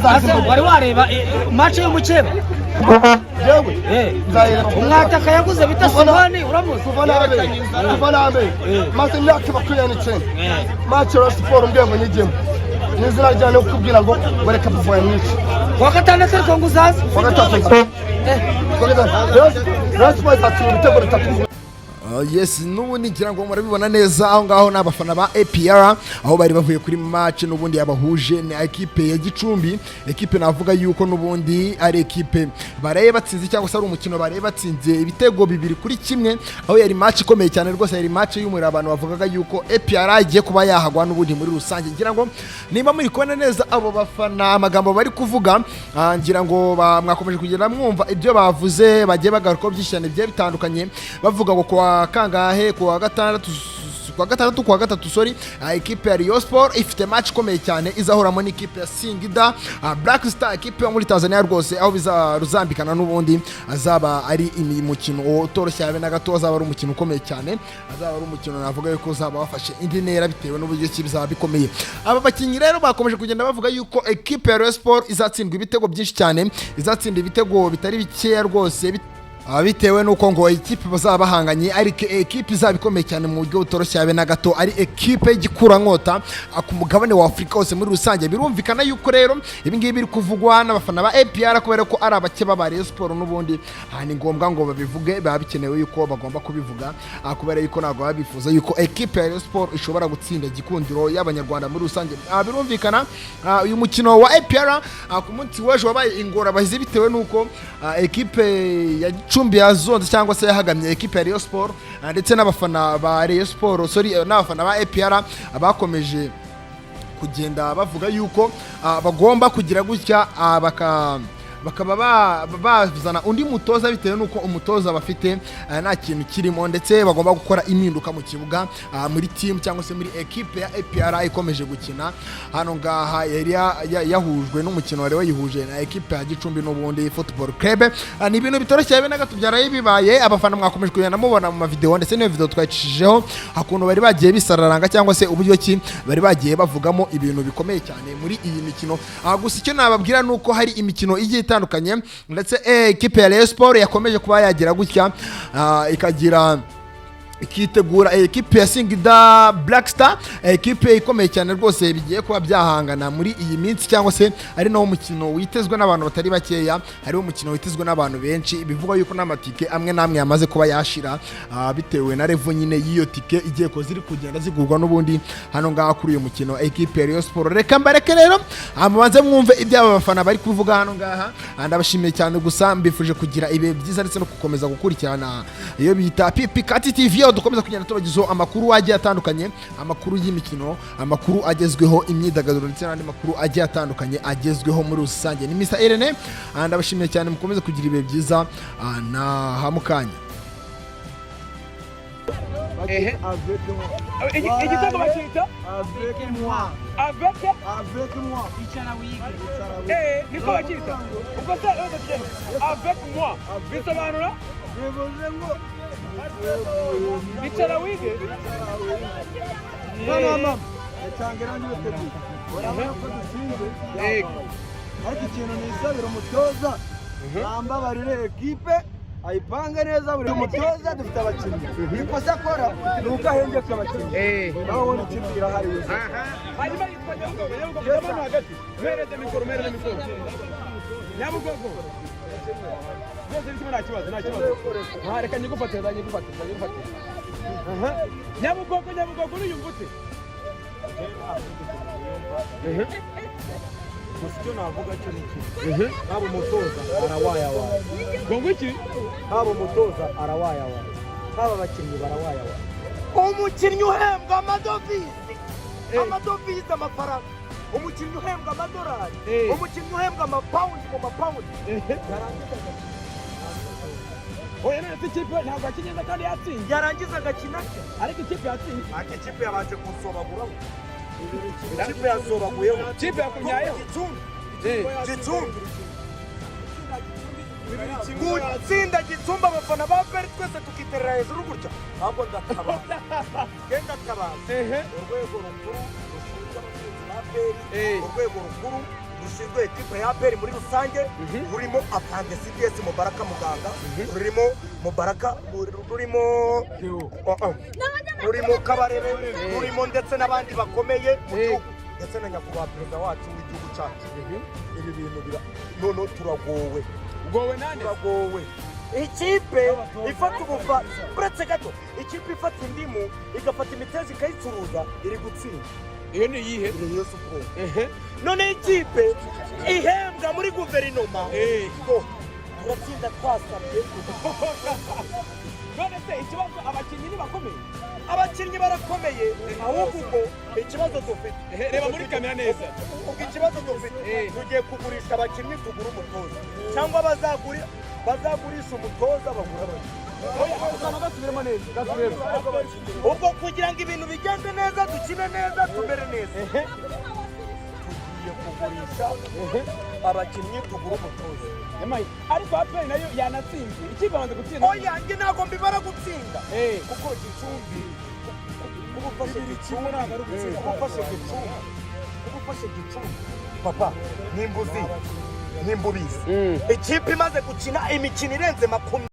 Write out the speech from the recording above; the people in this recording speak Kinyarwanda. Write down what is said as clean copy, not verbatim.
Ase Nzaza. wari wareba match y'umukeba? Yewe. Nzayireba. Umwataka yaguze bita Simoni, uramuzi? Kuva nabe maze imyaka 29, match ya siporo mbwiye ngo nyigemo ni izina ryanjye kukubwira ngo bareka buvaye mwinshi. Kuwa gatandatu ariko ngo uzaze. Kuwa gatatu, kuwa gatatu Rayon Sport izatsinda ibitego bitatu. Yes, n'ubundi ngira ngo murabibona neza aho ngaho ni abafana ba APR, aho bari bavuye kuri match n'ubundi yabahuje na ekipe ya Gicumbi, ekipe navuga yuko n'ubundi ari ekipe baraye batsinze, cyangwa se ari umukino baraye batsinze ibitego 2-1, aho yari match ikomeye cyane rwose, yari match y'umuriro. Abantu bavugaga yuko APR igiye kuba yahagwa n'ubundi muri rusange. Ngira ngo niba muri kubona neza abo bafana, amagambo bari kuvuga, ngira ngo mwakomeje kugenda mwumva ibyo bavuze, bagiye bagarukaho byinshi cyane bigiye bitandukanye, bavuga ngo kuwa kangahe, kuwa gatandatu, kuwa gatandatu, kuwa gatatu, sorry, ekipe ya Rayon Sport ifite match ikomeye cyane izahuramo n'ikipe ya Singida Black Star, ekipe yo muri Tanzania rwose, aho bizaruzambikana n'ubundi azaba ari umukino utoroshye habe na gato, azaba ari umukino ukomeye cyane, azaba ari umukino navuga yuko uzaba wafashe indi ntera bitewe n'uburyo ki bizaba bikomeye. Aba bakinnyi rero bakomeje kugenda bavuga yuko ekipe ya Rayon Sport izatsindwa ibitego byinshi cyane, izatsinda ibitego bitari bikeya rwose, bitewe n'uko ngo ikipe bazaba bahanganye ari ekipe izaba ikomeye cyane mu buryo butoroshye habe na gato, ari ekipe y'igikurankota ku mugabane wa Afurika hose muri rusange. Birumvikana yuko rero ibi ngibi biri kuvugwa n'abafana ba APR kubera ko ari abakeba ba Rayon Sport n'ubundi, ni ngombwa ngo babivuge, biba bikenewe yuko bagomba kubivuga, kubera yuko ntabwo baba bifuza yuko ekipe ya Rayon Sport ishobora gutsinda Gikundiro y'Abanyarwanda muri rusange. Birumvikana, uyu mukino wa APR ku munsi w'ejo wabaye ingorabahizi bitewe n'uko ekipe ya Gicumbi yazonze cyangwa se yahagamye ekipe ya Rayon Sport, ndetse n'abafana ba Rayon Sport, sorry, n'abafana ba APR bakomeje kugenda bavuga yuko bagomba kugira gutya bakaba bazana undi mutoza bitewe n'uko umutoza bafite nta kintu kirimo, ndetse bagomba gukora impinduka mu kibuga, muri team cyangwa se muri ekipe ya APR ikomeje gukina hano ngaha yari yahujwe n'umukino wari wayihuje na ekipe ya Gicumbi n'ubundi Football Club. Ni ibintu bitoroshye habe na gato byaraye bibaye. Abafana mwakomeje kugenda mubona mu mavideo, ndetse n'iyo video twayicishijeho hakuntu bari bagiye bisararanga cyangwa se uburyo ki bari bagiye bavugamo ibintu bikomeye cyane muri iyi mikino. Gusa icyo nababwira ni uko hari imikino igiye itandukanye, ndetse ekipe ya Rayon Sport yakomeje kuba yagira gutya ikagira ikitegura ekipe ya Singida Black Star, ekipe ikomeye cyane rwose bigiye kuba byahangana muri iyi minsi, cyangwa se ari nawo mukino witezwe n'abantu batari bakeya, hariho umukino witezwe n'abantu benshi. Bivugwa yuko n'amatike amwe n'amwe yamaze kuba yashira, bitewe na level nyine y'iyo tike igiye ko ziri kugenda zigurwa n'ubundi hano ngaha kuri uyu mukino ekipe ya Rayon Sport. Reka mbareke rero, mubanze mwumve ibyo aba bafana bari kuvuga hano ngaha. Ndabashimiye cyane, gusa mbifuje kugira ibihe byiza ndetse no gukomeza gukurikirana iyo bita Pipi Kati TV, aho dukomeza kugenda tubagezaho amakuru agiye atandukanye, amakuru y'imikino, amakuru agezweho, imyidagaduro ndetse n'andi makuru agiye atandukanye agezweho muri rusange. Ni Mr Irene, ndabashimiye cyane, mukomeze kugira ibihe byiza, na hamukanya. Ehe. Igitego bacyita Avec moi. Avec Avec moi. Niko bacyita ubwo se avec moi bisobanura? Bivuze ngo Icara wige. Mwana wa mama, yatangira n'ibiteguye. Urabona ko dutsinze. Yego. Ariko ikintu nisabira umutoza, yambabarire ekipe ayipange neza. Buri mutoza, dufite abakinnyi, ikosa akora ni uko ahengeka abakinnyi. Naho ubundi ikipe irahari yuzuye. Hanyuma yitwa Nyabugogo. Nyabugogo, ndabona hagati, mwereze mikoro, mwereze mikoro Nyabugogo. Byose ni kimwe, nta kibazo, nta kibazo. Aha, reka nyigufate, nyigufate, nyigufate. Aha, Nyabugogo, Nyabugogo, uriyumva ute? Gusa icyo navuga cyo ni kimwe, haba umutoza arawayawaye. Ngo iki? Haba umutoza arawayawaye, haba abakinnyi barawayawaye. Umukinnyi uhembwa amadovize, amadovize, amafaranga, umukinnyi uhembwa amadolari, umukinnyi uhembwa amapawundi mu mapawundi, yarangiza agakina. Oya, none se ikipe ntabwo yakinnye neza kandi yatsinze? Yarangiza agakina atya. Ariko ikipe yatsinze. Ariko ikipe yabanje kunsobaguraho, ikipe yasobaguyeho. Ikipe yakunyayeho. Gicumbi, Gicumbi, gutsinda Gicumbi, abafana ba APR twese tukiterera hejuru gutya, ahubwo ndatabaza, genda tabaza urwego rukuru rushinzwe abakunzi ba APR, urwego rukuru. Rushinzwe ekipe ya APR muri rusange, rurimo afande CDS Mubaraka Muganga, rurimo Mubaraka, rurimo Oh, oh. Rurimo Kabarebe, rurimo ndetse n'abandi bakomeye mu gihugu, ndetse na nyakubahwa perezida wacu w'igihugu cyacu. Ibi bintu bira noneho turagowe. Ugowe nande? Turagowe. Ikipe ifata ubufa, uretse gato, ikipe ifata indimu, igafata imiteja, ikayicuruza, iri gutsinda. Iyo ni iyihe? Rayon Sport. None ikipe ihembwa muri guverinoma ngo turatsinda twasabye. None se ikibazo, abakinnyi ni bakomeye? Abakinnyi barakomeye, ahubwo ubwo ikibazo dufite Reba muri kamera neza. Ubwo ikibazo dufite, tugiye kugurisha abakinnyi tugura umutoza, cyangwa bazagurisha umutoza bagura abakinnyi. Oya, usanga gasubiremo neza, gasubiremo. Ubwo kugira ngo ibintu bigende neza, dukine neza, tumere neza, tugiye kugurisha abakinnyi tugura umutoza. Emayi, ariko APR nayo yanatsinze, ikipe abanza gutsinda. Oya, njye ntabwo mbibara gutsinda, kuko Gicumbi, kuba ufashe Gicumbi, kuba ufashe Gicumbi, kuba ufashe Gicumbi, papa, nimba uzi, nimba ubizi, ikipe imaze gukina imikino irenze 20.